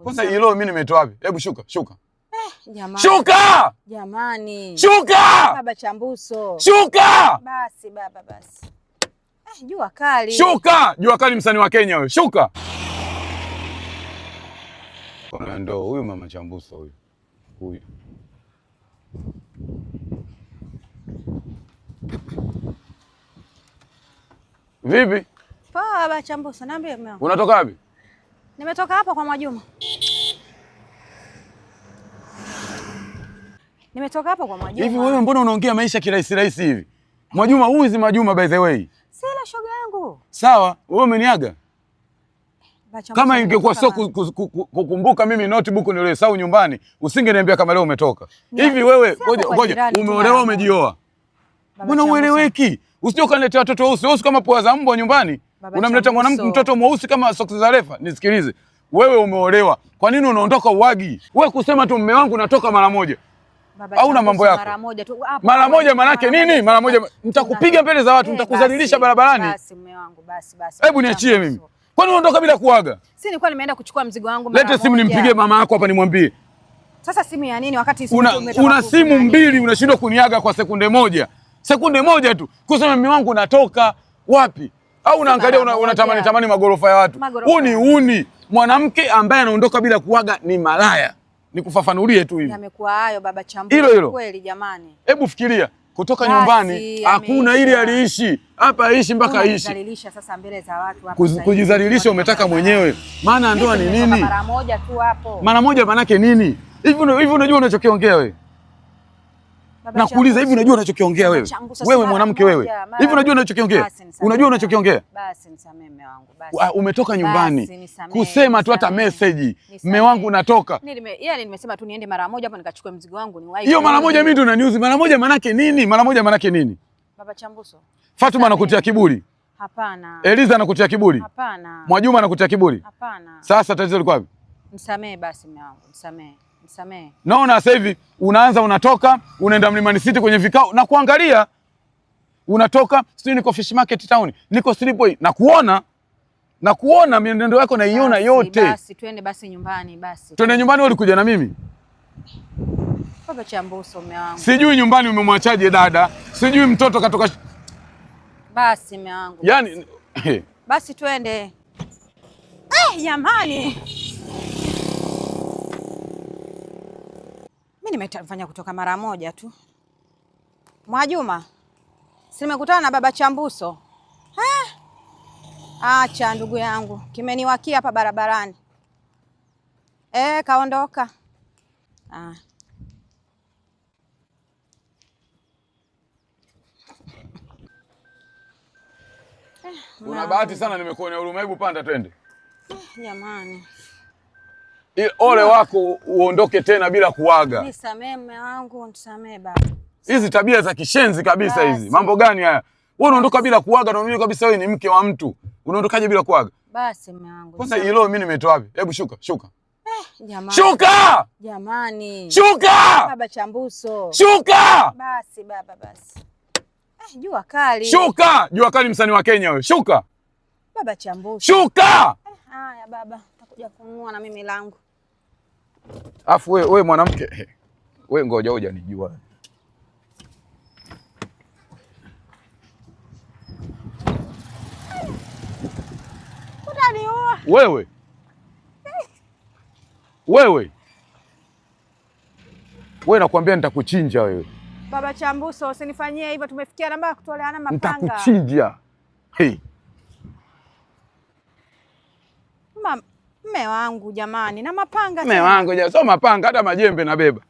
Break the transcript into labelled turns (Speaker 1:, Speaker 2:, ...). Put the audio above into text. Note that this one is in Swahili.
Speaker 1: Kwanza hilo mimi nimetoa wapi? Hebu shuka, shuka.
Speaker 2: Jamani.
Speaker 1: Shuka!
Speaker 2: Jamani.
Speaker 1: Shuka!
Speaker 2: Baba Chambuso.
Speaker 1: Shuka!
Speaker 2: Basi baba basi. Jua kali.
Speaker 1: Shuka! Jua kali msanii wa Kenya wewe. Shuka. Ndo huyu mama Chambuso huyu. Huyu. Vipi?
Speaker 2: Poa baba Chambuso, niambie mume wangu.
Speaker 1: Unatoka wapi?
Speaker 2: Nimetoka hapa kwa Mwajuma. Nimetoka hapa kwa Mwajuma.
Speaker 1: Hivi wewe mbona unaongea maisha kirahisi rahisi hivi? Mwajuma huyu si Mwajuma by the way.
Speaker 2: Sila shoga yangu.
Speaker 1: Sawa, wewe umeniaga.
Speaker 2: Baba
Speaker 1: Kama
Speaker 2: Chambuso,
Speaker 1: ingekuwa sio
Speaker 2: nimetoka
Speaker 1: kukumbuka mimi notebook niliyosahau nyumbani, usingeniambia kama leo umetoka. Hivi wewe,
Speaker 2: Si hapo
Speaker 1: ngoja
Speaker 2: kwa
Speaker 1: ngoja,
Speaker 2: jirani tu
Speaker 1: umeolewa
Speaker 2: mara
Speaker 1: umejioa?
Speaker 2: Baba
Speaker 1: Mbona
Speaker 2: Chambuso.
Speaker 1: ueleweki? Usije ukaniletea watoto weusi weusi kama pua za mbwa nyumbani.
Speaker 2: Baba
Speaker 1: Unamleta mwanamke
Speaker 2: Chambuso.
Speaker 1: mtoto mweusi kama soksi za refa. Nisikilize. Wewe umeolewa. Kwa nini unaondoka uwagi? Wewe kusema tu mume wangu natoka mara moja.
Speaker 2: Baba
Speaker 1: Au una
Speaker 2: Chambuso,
Speaker 1: mambo yako?
Speaker 2: Mara moja tu. Hapo
Speaker 1: Mara moja
Speaker 2: mara
Speaker 1: maana yake
Speaker 2: moja
Speaker 1: nini?
Speaker 2: tu.
Speaker 1: Mara moja nitakupiga mbele za watu, nitakudhalilisha
Speaker 2: Basi,
Speaker 1: barabarani.
Speaker 2: Basi mume wangu, basi basi.
Speaker 1: Hebu
Speaker 2: Baba
Speaker 1: niachie
Speaker 2: Chambuso.
Speaker 1: mimi. Kwani unaondoka bila kuaga?
Speaker 2: Si nilikuwa nimeenda kuchukua mzigo wangu mara
Speaker 1: Lete simu
Speaker 2: moja.
Speaker 1: nimpigie mama yako hapa nimwambie.
Speaker 2: Sasa simu ya nini wakati simu
Speaker 1: Una,
Speaker 2: umetoka
Speaker 1: una simu
Speaker 2: nani?
Speaker 1: mbili unashindwa kuniaga kwa sekunde moja. Sekunde moja tu. Kusema mume wangu natoka wapi? Au unaangalia
Speaker 2: mara
Speaker 1: unatamani
Speaker 2: moja.
Speaker 1: tamani magorofa ya watu.
Speaker 2: Magorofa.
Speaker 1: Huu ni uni. Mwanamke ambaye anaondoka bila kuaga ni malaya. Nikufafanulie tu hivi.
Speaker 2: Yamekuwa hayo baba Chambuso.
Speaker 1: Hilo hilo.
Speaker 2: Kweli jamani.
Speaker 1: Hebu fikiria kutoka
Speaker 2: Basi,
Speaker 1: nyumbani hakuna ili
Speaker 2: ameisha.
Speaker 1: aliishi. Hapa aishi mpaka aishi.
Speaker 2: Unajidhalilisha sasa mbele za watu hapa sasa hivi.
Speaker 1: Kujidhalilisha umetaka mwenyewe. Maana ndoa ni
Speaker 2: Nimetoka
Speaker 1: nini?
Speaker 2: Mara moja tu hapo.
Speaker 1: Mara moja maanake nini? Hivi hivi unajua unachokiongea wewe?
Speaker 2: Baba
Speaker 1: Nakuuliza,
Speaker 2: Chambuso.
Speaker 1: hivi unajua unachokiongea wewe?
Speaker 2: Chambuso,
Speaker 1: Wewe
Speaker 2: mara
Speaker 1: mwanamke
Speaker 2: moja,
Speaker 1: wewe.
Speaker 2: mara
Speaker 1: Hivi unajua unachokiongea?
Speaker 2: Basi nisamehe.
Speaker 1: Unajua unachokiongea?
Speaker 2: Basi nisamehe mume wangu, basi.
Speaker 1: Umetoka nyumbani
Speaker 2: Basi, nisamehe,
Speaker 1: kusema tu hata
Speaker 2: nisamehe.
Speaker 1: message,
Speaker 2: Nisamehe.
Speaker 1: mume wangu natoka.
Speaker 2: Yaani nimesema tu niende mara moja hapo nikachukue mzigo wangu niwahi.
Speaker 1: Hiyo mara
Speaker 2: kurudi.
Speaker 1: moja mimi ndo unaniuzi. Mara moja maanake nini? Mara moja maanake nini?
Speaker 2: Baba Chambuso.
Speaker 1: Fatuma anakutia kiburi.
Speaker 2: Hapana.
Speaker 1: Eliza anakutia kiburi.
Speaker 2: Hapana.
Speaker 1: Mwajuma anakutia kiburi.
Speaker 2: Hapana.
Speaker 1: Sasa tatizo liko wapi?
Speaker 2: Nisamehe basi mume wangu, nisamehe. Nisamehe.
Speaker 1: Naona sasa hivi unaanza unatoka, unaenda Mlimani City kwenye vikao na kuangalia. Unatoka, sijui niko Fish Market Town, niko Slipway na kuona na kuona mienendo yako naiona
Speaker 2: Basi,
Speaker 1: yote.
Speaker 2: Basi twende basi nyumbani basi.
Speaker 1: Twende nyumbani, wewe ulikuja na mimi.
Speaker 2: Baba Chambuso mume wangu.
Speaker 1: Sijui nyumbani umemwachaje dada, sijui mtoto katoka
Speaker 2: Basi mume wangu.
Speaker 1: yani
Speaker 2: Basi twende. Jamani. Mimi nimefanya kutoka mara moja tu. Mwajuma, si nimekutana na baba Chambuso. Acha ndugu yangu, kimeniwakia hapa barabarani. Kaondoka. Ah.
Speaker 1: Una bahati sana nimekuonea huruma, hebu panda twende.
Speaker 2: Jamani.
Speaker 1: Ole wako uondoke tena bila kuaga.
Speaker 2: Nisamee mume wangu, nisamee baba.
Speaker 1: Hizi tabia za kishenzi kabisa hizi.
Speaker 2: Basi.
Speaker 1: Mambo gani haya? Wewe unaondoka bila kuaga na unajua kabisa wewe ni mke wa mtu. Unaondokaje bila kuaga?
Speaker 2: Basi mume wangu.
Speaker 1: Kwanza hilo mimi nimetoa wapi? Hebu shuka, shuka.
Speaker 2: Jamani.
Speaker 1: Shuka!
Speaker 2: Jamani.
Speaker 1: Shuka!
Speaker 2: Baba Chambuso.
Speaker 1: Shuka!
Speaker 2: Basi baba basi. Jua kali.
Speaker 1: Shuka! Jua kali msanii wa Kenya wewe. Shuka!
Speaker 2: Baba Chambuso.
Speaker 1: Shuka!
Speaker 2: Haya baba, nitakuja kununua na mimi langu.
Speaker 1: Afu wewe mwanamke, wewe ngoja hujanijua.
Speaker 2: Utaniua.
Speaker 1: Wewe. Wewe. Wewe nakwambia nitakuchinja wewe.
Speaker 2: Baba Chambuso, usinifanyie hivyo, tumefikia namba ya kutoleana mapanga.
Speaker 1: Nitakuchinja. Hey.
Speaker 2: Mume wangu jamani, na mapanga
Speaker 1: Mume
Speaker 2: tena.
Speaker 1: wangu jamani, sio mapanga hata majembe nabeba.